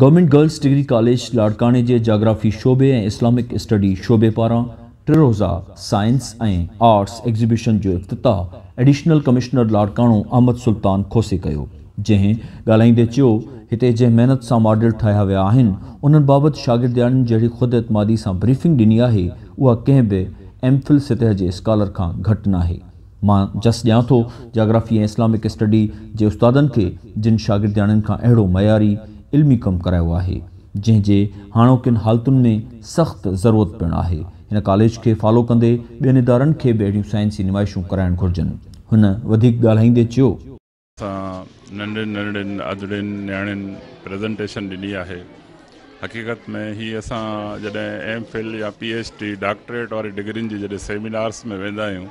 Government girls degree college لاڙڪاڻي جي geography شعبي ۽ اسلامڪ اسٽڊي شعبي پاران ٽه روزه سائنس ۽ آرٽس ايگزيبيشن جو افتتاح ايڊيشنل ڪمشنر لاڙڪاڻو احمد سلطان کوسي ڪيو، جنهن ڳالهائيندي چيو هتي جنهن محنت سان ماڊل ٺاهيا ويا آهن انهن بابت شاگردياڻين جهڙي خود اعتمادي سان بريفنگ ڏني آهي اها ڪنهن به ايم فل سطح جي اسڪالر کان گهٽ ناهي. مان جس ڏيان ٿو جاگرافي ۽ اسلامڪ اسٽڊي جي استادن کي جن شاگردياڻين کان اهڙو معياري علمي ڪم ڪرايو آهي، جنهن جي هاڻوڪين حالتن ۾ سخت ضرورت پڻ آهي. هن ڪاليج کي فالو ڪندي ٻين ادارن کي به اهڙيون سائنسي نمائشون ڪرائڻ گهرجن. هن وڌيڪ ڳالهائيندي چيو. اسان ننڍڙين ننڍڙين ادڙين نياڻين پريزنٽيشن ڏني آهي. حقيقت ۾ هي اسان جڏهن ايم فل يا پي ايڇ ڊي ڊاڪٽريٽ واري ڊگرين جي جڏهن سيمينارس ۾ ويندا آهيون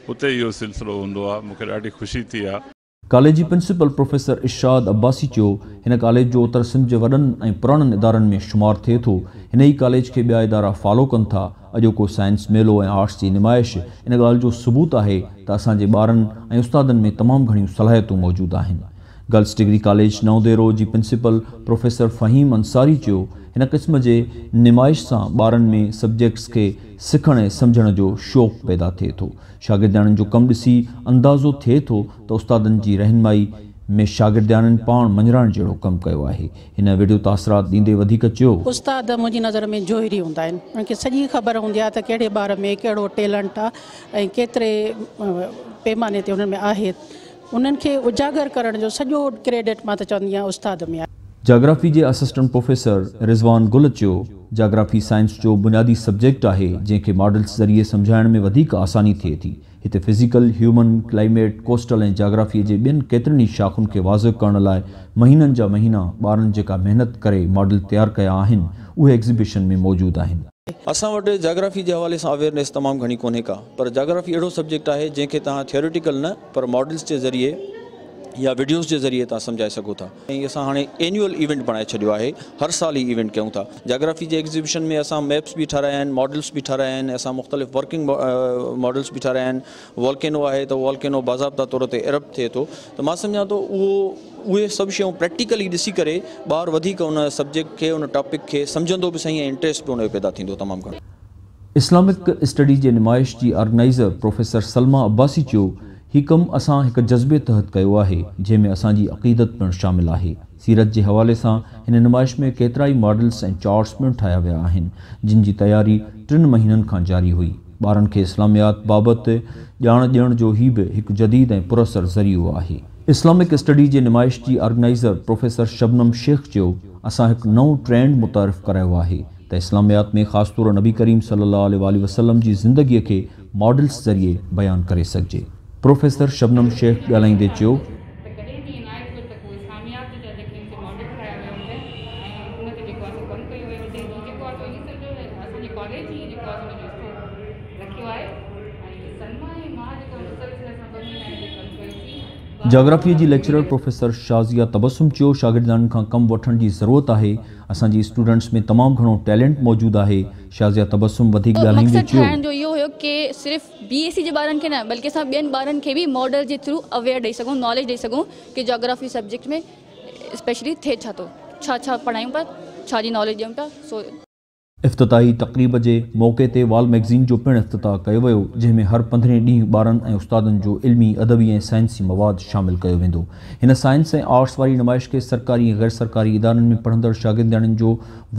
اتي اهو سلسلو هوندو آهي مون کي ڏاڍي خوشي ٿي آهي. ڪاليج جي پرنسپل پروفيسر ارشاد عباسي چيو هن ڪاليج جو اتر سنڌ جي وڏن ۽ پراڻن ادارن ۾ شمار ٿئي ٿو هن ئي ڪاليج کي ٻيا ادارا فالو ڪن ٿا اڄوڪو سائنس ميلو ۽ آرٽس جي نمائش ان ڳالهه جو ثبوت آهي ته اسان جي ٻارن ۽ استادن ۾ تمام گهڻيون صلاحيتون موجود آهن. گرلس ڊگري ڪاليج نئون ديرو جي پرنسپل پروفيسر فهيم انصاري چيو هن قسم جي نمائش سان ٻارن ۾ سبجيڪٽس کي سکڻ ۽ سمجهڻ جو شوق پيدا ٿئي ٿو. شاگردياڻين جو ڪم ڏسي اندازو ٿئي ٿو ته استادن جي رهنمائي ۾ شاگردياڻين پاڻ مڃرائڻ جهڙو ڪم ڪيو آهي. هن وڊيو تاثرات ڏيندي وڌيڪ چيو. استاد منهنجي نظر ۾ جوهري هوندا آهن. انهن کي سڄي خبر هوندي آهي ته ڪهڙي ٻار ۾ ڪهڙو ٽيلنٽ آهي ۽ ڪيتري پيماني تي انهن ۾ آهي. انهن کي اجاگر ڪرڻ جو سڄو ڪريڊٽ مان ته چوندي آهيان استاد ۾ آهي. جاگرافي جي اسسٽنٽ پروفيسر رضوان گل چيو، جاگرافي سائنس جو بنيادي سبجيڪٽ آهي جنهن کي ماڊلز ذريعي سمجهائڻ ۾ وڌيڪ آساني ٿئي ٿي. هتي فزيڪل، هيومن، ڪلائميٽ، ڪوسٽل ۽ جاگرافيء جي ٻين ڪيترين ئي شاخن کي واضح ڪرڻ لاء مهينن جا مهينا ٻارن جيڪا محنت ڪري ماڊل تيار ڪيا آهن، اهي ايگزيبيشن ۾ موجود آهن. اسان وٽ جاگرافي جي حوالي سان اويئرنيس تمام گهڻي ڪونهي ڪا پر جاگرافي اهڙو سبجيڪٽ آهي جنهن کي توهان ٿيوريٽيڪل نه پر ماڊلز جي ذريعي يا وڊيوز جي ذريعي توهان سمجهائي سگهو ٿا. ۽ اسان هاڻي اينيول ايونٽ بڻائي ڇڏيو آهي هر سال هي ايونٽ ڪيون ٿا جاگرافي جي ايگزيبيشن ۾ اسان ميپس به ٺارايا آهن ماڊلز به ٺارايا آهن اسان مختلف ورڪنگ ماڊلز به ٺارايا آهن والڪينو آهي ته والڪينو باضابطا طور تي ارپٽ ٿئي ٿو ته مان سمجهان ٿو اهو اهي سڀ شيون پريڪٽيڪلي ڏسي ڪري ٻار وڌيڪ ان سبجيڪٽ کي ان ٽاپڪ کي سمجهندو به صحيح ۽ انٽريسٽ به ان جو پيدا ٿيندو تمام گهڻو. اسلامڪ اسٽڊي جي نمائش جي آرگنائيزر پروفيسر سلميٰ عباسي چيو هي ڪم اسان هڪ جذبي تحت ڪيو آهي، جنهن ۾ اسان جي عقيدت پڻ شامل آهي. سيرت جي حوالي سان هن نمائش ۾ ڪيترائي ماڊلز ۽ چارٽس پڻ ٺاهيا ويا آهن، جن جي تياري ٽن مهينن کان جاري هئي. ٻارن کي اسلاميات بابت ڄاڻ ڏيڻ جو هي به هڪ جديد ۽ پراثر ذريعو آهي. اسلامڪ اسٽڊي جي نمائش جي آرگنائيزر پروفيسر شبنم شيخ چيو، اسان هڪ نئون ٽرينڊ متعارف ڪرايو آهي ته اسلاميات ۾ خاص طور نبي ڪريم صلي الله عليه واٰله وسلم جي زندگيء کي ماڊلز ذريعي بيان ڪري سگهجي. پروفيسر شبنم شيخ ڳالهائيندي چيو. ته ڪڏهن به ائين ناهي ٿيو ته ڪو اسلاميات جا جيڪي ان تي ماڊل ٺاهيا ويا هجن ۽ ان تي جيڪو آهي سو ڪم ڪيو ويو هجي هي جيڪو آهي سو ائين سمجهو اسان جي ڪاليج ئي جيڪو آهي سو ان جو حصو رکيو آهي ۽ سلميٰ ۽ مان جيڪو مسلسل اسان ٻه مهينا ان تي ڪم ڪيوسين. جاگرافيء جي ليڪچرر پروفيسر شازيه تبسم چيو شاگردياڻين کان ڪم وٺڻ جي ضرورت آهي، اسان جي اسٽوڊنٽس ۾ تمام گهڻو ٽيلنٽ موجود آهي، شازيه تبسم وڌيڪ ڳالهائيندي مقصد چيو. ٺاهڻ جو اهو هيو ڪي صرف بي ايس سي جي ٻارن کي نه بلڪه اسان ٻين ٻارن کي به ماڊل جي ٿرو اويئر ڏئي سگهون ناليج ڏئي سگهون ڪي جاگرافي سبجيڪٽ ۾ اسپيشلي ٿئي ڇا ٿو ڇا ڇا پڙهايون پيا ڇا جي ناليج ڏيون پيا سو. افتتاحي تقريب جي موقعي تي وال مئگزين جو پڻ افتتاح ڪيو ويو، جنهن ۾ هر پندرهين ڏينهن ٻارن ۽ استادن جو علمي، ادبي ۽ سائنسي مواد شامل ڪيو ويندو. هن سائنس ۽ آرٽس واري نمائش کي سرڪاري ۽ غير سرڪاري ادارن ۾ پڙهندڙ شاگردياڻين جو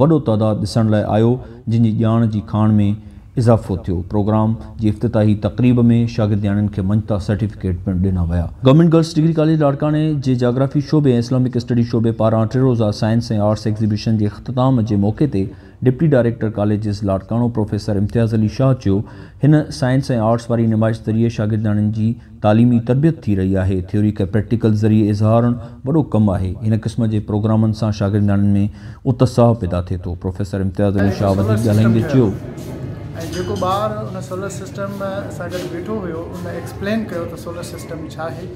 وڏو تعداد ڏسڻ لاء آيو، جن جي ڄاڻ جي کاڻ ۾ اضافو ٿيو. پروگرام جي افتتاحي تقريب ۾ شاگردياڻين کي مڃتا سرٽيفڪيٽ پڻ ڏنا ويا. گورنمينٽ گرلس ڊگري ڪاليج لاڙڪاڻي جي جاگرافي شعبي ۽ اسلامڪ اسٽڊي شعبي پاران ٽه روزه سائنس ۽ آرٽس ايگزيبيشن جي اختتام جي موقعي تي deputy director colleges Larkana professor Imtiaz Ali Shah چيو هن سائنس ۽ آرٽس واري نمائش ذريعي شاگردياڻين جي تعليمي تربيت ٿي رهي آهي، ٿيوري کي پريڪٽيڪل ذريعي اظهارڻ وڏو ڪم آهي، هن قسم جي پروگرامن سان شاگردياڻين ۾ اتساهه پيدا ٿئي ٿو، پروفيسر امتياز علي هڪ شاهه سولر وڌيڪ سسٽم ڳالهائيندي ٺهيل چيو. ۽ جيڪو ٻار ان سولر سسٽم سان گڏ ويٺو هيو ان ايڪسپلين ڪيو ته سولر سسٽم ڇا آهي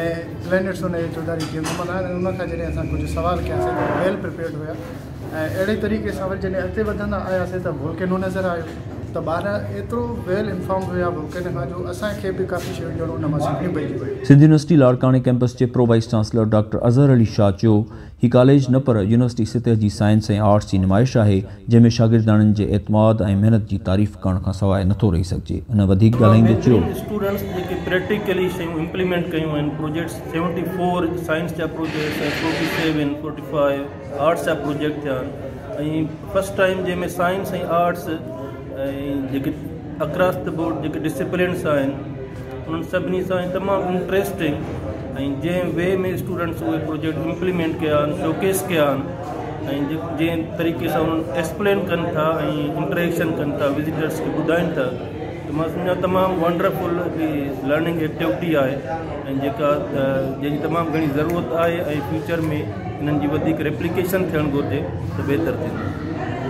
۽ پلينٽس ان جي چوڌاري ڪيئن گهمندا آهن ۽ ان کان جڏهن اسان ڪجهه سوال ڪياسين ته ويل پريپيئرڊ هيا ۽ اهڙي طريقي سان وري جڏهن اڳتي وڌندا آياسين ته وولڪينو نظر آيو. ته ٻار ايترو ويل انفارمڊ هيا وولڪينو کان جو اسان کي به ڪافي شيون ڄڻ ان مان سکڻيون پئجي ويون. سنڌ يونيورسٽي لاڙڪاڻي ڪئمپس جي pro vice chancellor doctor Azhar Ali Shah چيو، هي ڪاليج نه پر يونيورسٽي سطح جي سائنس ۽ آرٽس جي نمائش آهي، جنهن ۾ شاگردياڻين جي اعتماد ۽ محنت جي تعريف ڪرڻ کان سواء نٿو رهي سگهجي. هن وڌيڪ ڳالهائيندي چيو. بهترين اسٽوڊنٽس جيڪي پريڪٽيڪلي شيون امپليمينٽ ڪيون آهن پروجيڪٽس 74 سائنس جا پروجيڪٽس ۽ 47 45 آرٽس جا پروجيڪٽ ٿيا آهن ۽ فرسٽ ٽائيم جنهن ۾ سائنس ۽ آرٽس ۽ جيڪي اڪراس the board جيڪي ڊسپلنس آهن انهن سڀني سان تمام انٽريسٽنگ ۽ جنهن وي ۾ اسٽوڊنٽس اهي پروجيڪٽ امپليمينٽ ڪيا آهن شوڪيس ڪيا آهن ۽ جنهن طريقي سان انهن ايڪسپلين ڪن ٿا ۽ انٽريڪشن ڪن ٿا وزيٽرس کي ٻڌائين ٿا ته مان سمجهان تمام ونڊرفل هڪڙي لرننگ ايڪٽيوٽي آهي ۽ جيڪا جنهن جي تمام گهڻي ضرورت آهي ۽ فيوچر ۾ انهن جي وڌيڪ ريپليڪيشن ٿيڻ گهرجي ته بهتر ٿيندو.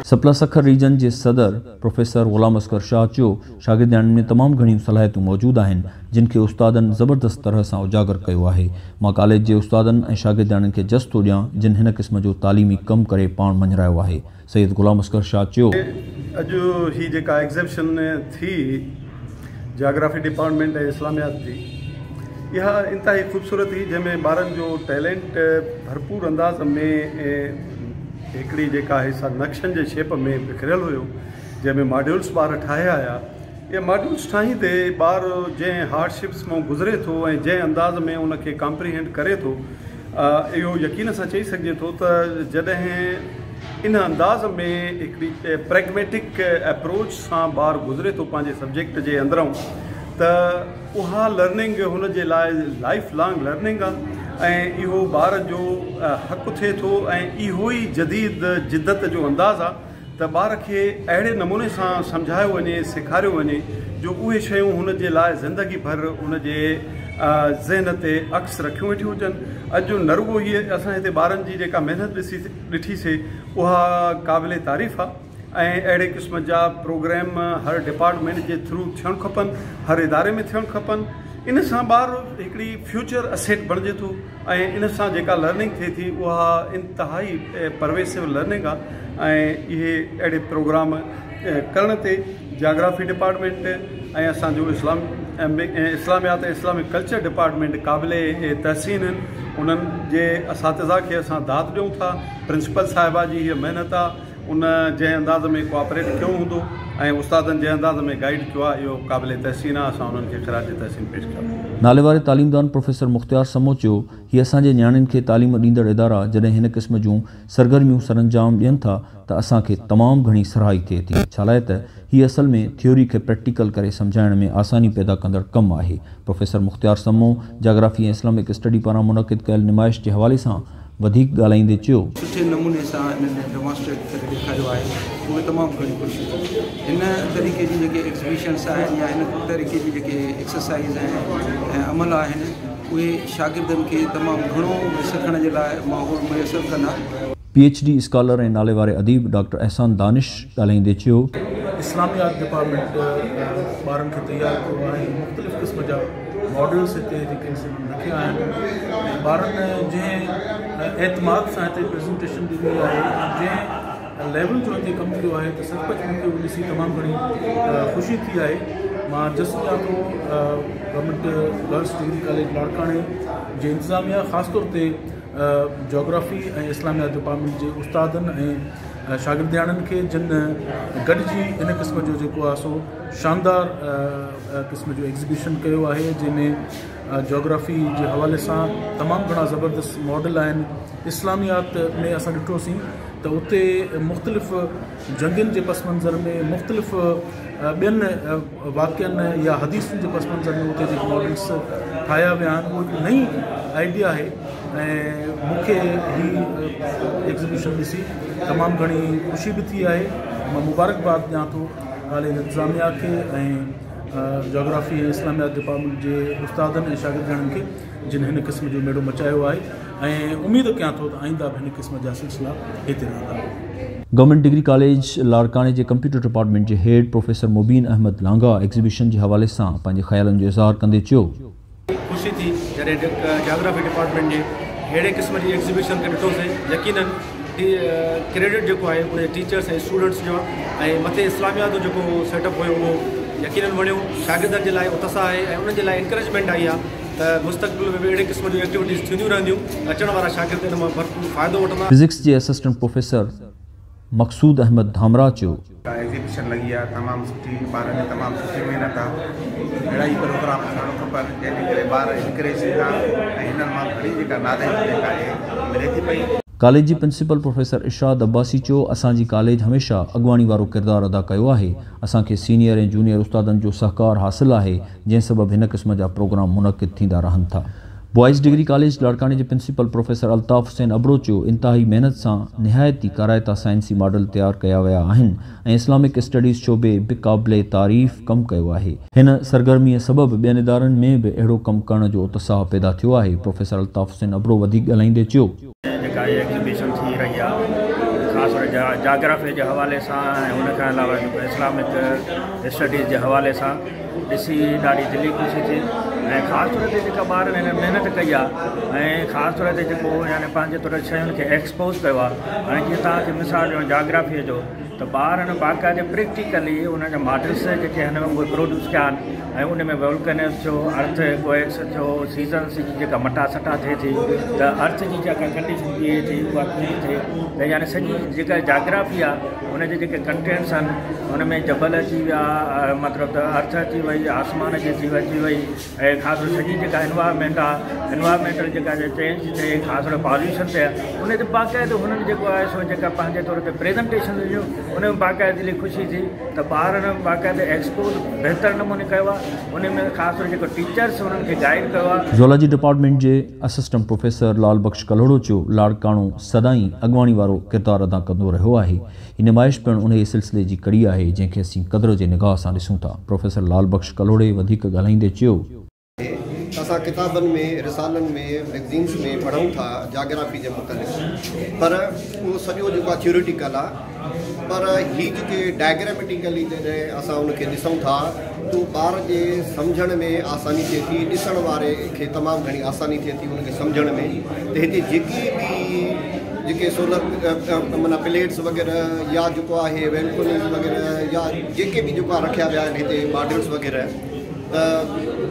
سپلا سکر ريجن جي صدر پروفيسر غلام اصغر شاهه چيو، شاگردياڻين ۾ تمام گهڻيون صلاحيتون موجود آهن، جن کي استادن زبردست طرح سان اجاگر ڪيو آهي. مان ڪاليج جي استادن ۽ شاگردياڻين کي جس ٿو ڏيان، جن هن قسم جو تعليمي ڪم ڪري پاڻ مڃرايو آهي. سيد غلام اصغر شاهه چيو. اڄ هي جيڪا ايگزيبشن ٿي جاگرافي ڊپارٽمينٽ ۽ اسلاميات جي اها انتهائي خوبصورت هئي جنهن ۾ ٻارن جو ٽيلنٽ ڀرپور انداز ۾ هڪڙي جيڪا آهي سا نقشن جي شيپ ۾ بکريل هيو جنهن ۾ ماڊيولس ٻار ٺاهي آيا اهي ماڊيولس ٺاهيندي ٻار جنهن هارڊشپس مان گذري ٿو ۽ جنهن انداز ۾ ان کي ڪامپريهينڊ ڪري ٿو اهو يقين سان چئي سگهجي ٿو ته جڏهن ان انداز ۾ هڪڙي پريگميٽڪ اپروچ سان ٻار گذري ٿو پنهنجي سبجيڪٽ جي اندرئون ته اها لرننگ هن جي لاء لائف لانگ لرننگ آهي ۽ اهو ٻار جو حق ٿئي ٿو ۽ اهو ئي جديد جدت جو انداز آهي ته ٻار کي اهڙي نموني سان سمجهايو وڃي، سيکاريو وڃي جو اهي شيون هن جي لاء زندگي ڀر هن جي ذهن تي عڪس رکيون ويٺيون هجن. اڄ نه رڳو هيء اسان هتي ٻارن جي جيڪا محنت ڏسي ڏٺي سي اها قابل تعريف آ ۽ اهڙي قسم جا پروگرام هر ڊپارٽمينٽ جي ٿرو ٿيڻ کپن، هر اداري ۾ ٿيڻ کپن. ان سان ٻار هڪڙي فيوچر اسيٽ بڻجي ٿو ۽ ان سان جيڪا لرننگ ٿئي ٿي اها انتهائي پرويسو لرننگ آ ۽ اهي اهڙي پروگرام ڪرڻ تي جاگرافي ڊپارٽمينٽ ۽ اسان جو اسلام اسلاميات ۽ اسلامڪ ڪلچر ڊپارٽمينٽ قابل تحسين آهن انهن جي اساتذه کي اسان داد ڏيون ٿا پرنسپل صاحبه جي هيء محنت آ ان جنهن انداز ۾ ڪوآپريٽ ڪيو هوندو ۽ استادن جنهن انداز ۾ گائيڊ ڪيو آهي اهو قابل تحسين آهي اسان انهن کي خراج تحسين پيش ڪيون ٿا. ناليواري تعليمدان پروفيسر مختيار سمو چيو، هي اسان جي نياڻين کي تعليم ڏيندڙ ادارا جڏهن هن قسم جون سرگرميون سرانجام ڏين ٿا ته اسان کي تمام گهڻي سرهائي ٿئي ٿي ڇالاء ته هي اصل ۾ ٿيوري کي پريڪٽيڪل ڪري سمجهائڻ ۾ آساني پيدا ڪندڙ ڪم آهي. پروفيسر مختيار سمو جاگرافي ۽ اسلامڪ اسٽڊي پاران منعقد ڪيل نمائش جي حوالي سان وڌيڪ ڳالهائيندي چيو. سٺي نموني سان انهن ڊيمانسٽريٽ ڪري ڏيکاريو آهي مون کي تمام گهڻي خوشي ٿي. هن طريقي جون جيڪي ايگزيبيشنس آهن يا هن طريقي جون جيڪي ايڪسرسائيز ۽ عمل آهن اهي شاگردن کي تمام گهڻو سکڻ جي لاء ماحول ميسر ڪندا. پي ايڇ ڊي اسڪالر ۽ ناليواري اديب ڊاڪٽر احسان دانش ڳالهائيندي چيو. اسلاميات ڊپارٽمينٽ ٻارن کي تيار ڪيو آهي ۽ مختلف قسم جا ماڊلس هتي جيڪي آهن رکيا آهن ۽ ٻارن جنهن اعتماد سان هتي پريزنٽيشن ڏني آهي ۽ جنهن ليول جو هتي ڪم ٿيو آهي ته سچ پچ مون کي اهو ڏسي تمام گهڻي خوشي ٿي آهي مان جس ڏيان ٿو گورنمينٽ گرلس ڊگري ڪاليج لاڙڪاڻي جي انتظاميا خاص طور تي جاگرافي ۽ اسلاميات ڊپارٽمينٽ جي استادن ۽ شاگردياڻين کي جن گڏجي ان قسم جو جيڪو آهي سو شاندار قسم جو ايگزيبيشن ڪيو آهي جنهن ۾ جاگرافي جي حوالي سان تمام گهڻا زبردست ماڊل آهن اسلاميات ۾ اسان ڏٺوسين ته اتي مختلف جنگين جي پس منظر ۾ مختلف ٻين واقعن يا حديثن جي پس منظر ۾ اتي جيڪي ماڊلس ٺاهيا ويا آهن اهو هڪ نئين آئيڊيا آهي ۽ مون کي هي ايگزيبيشن ڏسي تمام گهڻي خوشي به ٿي آهي مان مبارڪباد ڏيان ٿو ڪاليج انتظاميا کي ۽ جاگرافي ۽ اسلاميات ڊپارٽمينٽ جي استادن ۽ شاگردياڻين کي جن هن قسم جو ميڙو مچايو آهي ۽ اميد ڪيان ٿو ته آئنده به هن قسم جا سلسلا هتي رهندا. گورنمينٽ ڊگري ڪاليج لاڙڪاڻي جي ڪمپيوٽر ڊپارٽمينٽ جي head professor Mubeen Ahmed Langah exhibition جي حوالي سان پنهنجي خيالن جو اظهار ڪندي چيو. خوشي ٿي جڏهن جاگرافي ڊپارٽمينٽ جي ههڙي قسم جي ايگزيبيشن کي ڏٺوسين يقينن ڪريڊٽ جيڪو آهي ان جي ٽيچرس ۽ اسٽوڊنٽس جو آهي ۽ مٿي اسلاميات جو جيڪو سيٽ اپ هيو اهو يقينن وڻيو. شاگردن جي لاء اتساهه آهي ۽ انهن جي لاء انڪريجمينٽ آئي آهي ته مستقبل ۾ به اهڙي قسم جون ايڪٽيوٽيز ٿينديون رهنديون ته اچڻ وارا شاگرد ان مان ڀرپور فائدو وٺندا. فزڪس جي اسسٽنٽ پروفيسر مقصود احمد ڌامراهه چيو. ايگزيبيشن لڳي آهي تمام سٺي ٻارن جي تمام سٺي محنت آهي اهڙا ئي پروگرام ٿيڻ کپن جنهن جي ڪري ٻار انڪريج ٿيندا ۽ هنن مان گهڻي جيڪا ناليج جيڪا آهي ملي ٿي پئي. ڪاليج جي پرنسپل پروفيسر ارشاد عباسي چيو اسان جي ڪاليج هميشه اڳواڻي وارو ڪردار ادا ڪيو آهي اسان کي سينيئر ۽ جونيئر استادن جو سهڪار حاصل آهي جنهن سبب هن قسم جا پروگرام منعقد ٿيندا رهن ٿا. بوائز ڊگري ڪاليج لاڙڪاڻي جي پرنسپل پروفيسر الطاف حسين ابڙو چيو انتهائي محنت سان نهايت ئي ڪارائتا سائنسي ماڊل تيار ڪيا ويا آهن ۽ اسلامڪ اسٽڊيز شعبي به قابل تعريف ڪم ڪيو آهي. هن سرگرميء سبب ٻين ادارن ۾ به اهڙو ڪم ڪرڻ جو اتساهه پيدا ٿيو آهي. پروفيسر الطاف حسين ابڙو وڌيڪ ڳالهائيندي چيو. جيڪا هي ايگزيبيشن ٿي رهي آهي خاص طور جاگرافي جي حوالي سان ۽ ان کان علاوه جيڪو اسلامڪ اسٽڊيز جي حوالي سان ڏسي ڏاڍي دلي خوشي ٿي ۽ خاص طور تي جيڪا ٻارن هن محنت ڪئي آهي ۽ خاص طور تي جيڪو يعني پنهنجي طور شين کي ايڪسپوز ڪيو آهي هاڻي جيئن توهان کي مثال ڏيان جاگرافيء جو ته ٻارن باقاعدي پريڪٽيڪلي ان جا ماڊلس جيڪي آهن اهي پروڊيوس ڪيا آهن ۽ ان ۾ وولڪينوز ٿيو ارٿ ڪوئڪس ٿيو سيزنس جي جيڪا مٽا سٽا ٿئي ٿي ته ارٿ جي جيڪا ڪنڊيشن بيهي ٿي اها ڪيئن ٿئي ته يعني سڄي جيڪا جاگرافي آهي ان جي جيڪي ڪنٽينٽس آهن ان ۾ جبل اچي ويا مطلب ته ارٿ اچي وئي آسمان جي اچي وئي ۽ خاص طور سڄي جيڪا انوائرمينٽ آ انوائرمينٽل جيڪا چينج ٿي ٿئي خاص طور پاليوشن تي ان تي باقاعدو هنن جيڪو آهي سو جيڪا پنهنجي طور تي پريزنٽيشن ڏنيون ان ۾ باقاعده دلي خوشي ٿي ته ٻارن باقاعده ايڪسپوز بهتر نموني ڪيو آهي ان ۾ خاص طور جيڪو ٽيچرس انهن کي گائيڊ ڪيو آهي. زولاجي ڊپارٽمينٽ جي اسسٽنٽ پروفيسر لال بخش ڪلهوڙو چيو لاڙڪاڻو سدائين اڳواڻي وارو ڪردار ادا ڪندو رهيو آهي. هي نمائش پڻ انهيء سلسلي جي ڪڙي آهي، جنهن کي اسين قدر جي نگاهه سان ڏسون ٿا. پروفيسر لال بخش ڪلهوڙي وڌيڪ ڳالهائيندي چيو. ته اسان ڪتابن ۾، رسالن ۾، مئگزينس ۾ پڙهون ٿا جاگرافي جي متعلق پر اهو سڄو جيڪو آهي ٿيوريٽيڪل آهي پر هي جيڪي ڊائگراميٽيڪلي جڏهن اسان ان کي ڏسون ٿا ته ٻار جي سمجهڻ ۾ آساني ٿئي ٿي ڏسڻ واري کي تمام گهڻي آساني ٿئي ٿي ان کي سمجهڻ ۾ ته هتي جيڪي به جيڪي سولر معنيٰ پليٽس وغيره يا جيڪو آهي ويلڪونيز وغيره يا جيڪي به جيڪو رکيا ويا آهن هتي ماڊلس وغيره ته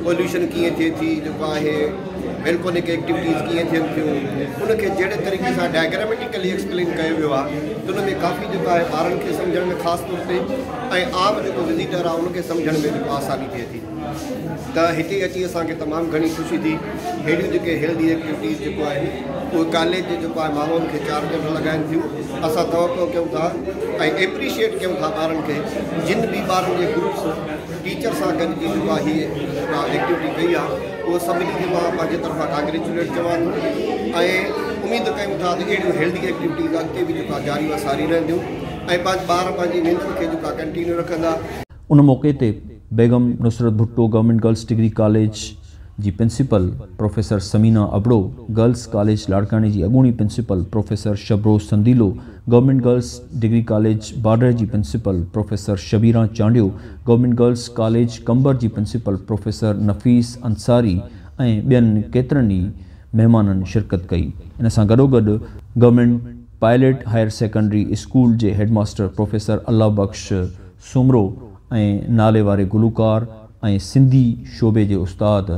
پوليوشن ڪيئن ٿئي ٿي جيڪو آهي ويلڪونڪ ايڪٽيوٽيز ڪيئن ٿين ٿيون ان کي جهڙي طريقي سان ڊائگراميٽيڪلي ايڪسپلين ڪيو ويو آهي ته ان ۾ ڪافي جيڪو آهي ٻارن کي سمجهڻ ۾ خاص طور تي ۽ عام جيڪو وزيٽر آهي ان کي سمجهڻ ۾ جيڪو آساني ٿئي ٿي ته هتي اچي اسان کي تمام گهڻي خوشي ٿي ههڙيون جيڪي هيلدي ايڪٽيوٽيز جيڪو آهن اهي ڪاليج جي جيڪو آهي ماحول کي چار چنڊ لڳائن ٿيون اسان توقع ڪيون ٿا ۽ ايپريشيئيٽ ڪيون ٿا ٻارن کي جن به ٻارن جي گروپس ٽيچر سان گڏجي جيڪو آهي هي جيڪا ايڪٽيوٽي ڪئي آهي اهو سڀني کي مان پنهنجي طرفان ڪانگريچوليٽ چوان ٿو ۽ اميد ڪيون ٿا ته اهڙيون هيلدي ايڪٽيوٽيز اڳتي به جيڪا جاري و ساري رهنديون ۽ پنهنجا ٻار پنهنجي محنت کي جيڪا ڪنٽينيو رکندا. ان موقعي تي Begum Nusrat Bhutto government girls degree college جي principal professor Samina Abro, girls college لاڙڪاڻي جي اڳوڻي principal professor Shabro Sandilo, government girls degree college Badah جي principal professor Shabbira Chandio, government girls college Qambar جي principal professor نفيس انصاري ۽ ٻين ڪيترن ئي مهمانن شرڪت ڪئي. ان سان گڏوگڏ government pilot higher secondary school جي head master professor Allah Bakhsh Soomro ۽ نالي واري گلوڪار ۽ سنڌي شعبي جي استاد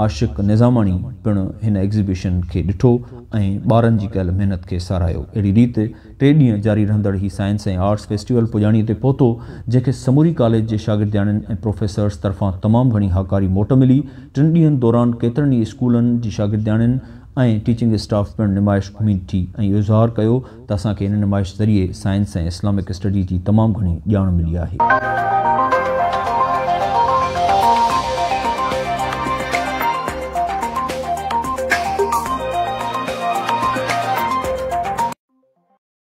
عاشق نظاماڻي پڻ هن ايگزيبيشن کي ڏٺو ۽ ٻارن جي ڪيل محنت کي ساراهيو. اهڙي ريت ٽي ڏينهن جاري رهندڙ هي سائنس ۽ آرٽس فيسٽيول پڄاڻي تي پهتو، جنهن کي سموري ڪاليج جي شاگردياڻين ۽ پروفيسرز طرفان تمام گهڻي هاڪاري موٽ ملي. ٽن ڏينهن دوران ڪيترن ئي اسڪولن جي شاگردياڻين ۽ ٽيچنگ اسٽاف پڻ نمائش گهمي ڏٺي ۽ اهو اظهار ڪيو ته اسان کي هن نمائش ذريعي سائنس ۽ اسلامڪ اسٽڊي جي تمام گهڻي ڄاڻ ملي آهي.